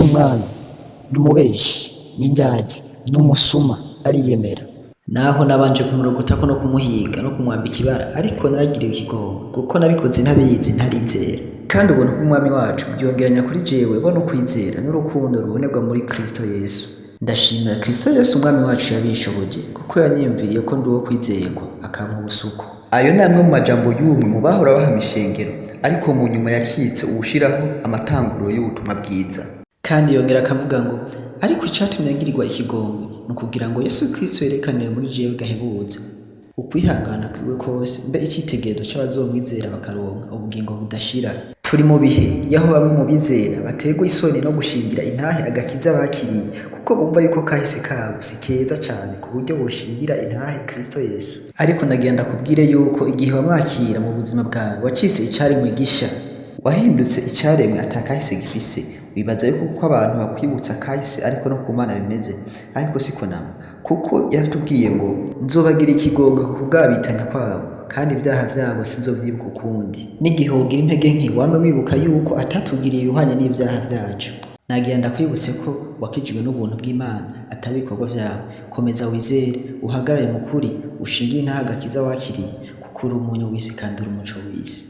Umwami ni umubeshi, ni indyarya, ni umusuma, ariyemera. Naho nabanje kumurogotako no kumuhiga no kumwambika ibara, ariko naragiriwe ikigongo kuko nabikoze ntabizi, ntarizera. Kandi ubuntu bw'Umwami wacu bwiyongeranya kuri jewe bo no kwizera n'urukundo rubonerwa muri Kristo Yesu. Ndashimira Kristo Yesu Umwami wacu yabishoboje, kuko yanyiyumviriye ko ndi uwo kwizerwa, akampa ubusuku. Ayo ni amwe mu majambo y'umwe mu bahora bahama ishengero, ariko mu nyuma yacitse uwushiraho amatanguriro y'ubutumwa bwiza. Kandi yongera akavuga ngo: "Ariko icatumye ngirirwa ikigongwe ni ukugira ngo Yesu Kristo yerekanire muri jewe gahebuza ukwihangana kwiwe kose, mbe icitegererezo c'abazomwizera bakaronka ubugingo budashira." Turi mu bihe yaho bamwe mu bizera baterwa isoni no gushingira intahe agakiza bakiriye, kuko bumva yuko kahise kabo si keza cane ku buryo boshingira intahe Kristo Yesu. Ariko nagira ndakubwire yuko igihe wamwakira mu buzima bwawe, wacitse icaremwe gisha, wahindutse icaremwe atakahise gifise. Wibaza yuko kuko abantu bakwibutsa kahise ariko no ku Mana bimeze, ariko siko nama, kuko yaratubwiye ngo: "Nzobagira ikigongwe ku kugabitanya kwabo, kandi ibyaha byabo sinzovyibuka ukundi." N'igihe wogira intege nke, wame wibuka yuko atatugiriye ibihwanye n'ibyaha vyacu. Nagira ndakwibutse ko wakijijwe n'ubuntu bw'Imana, atari ibikorwa vyawe. Komeza wizere, uhagarare mu kuri, ushingire intahe agakiza wakiriye, kuko uri umunyu w'isi kandi uri umuco w'isi.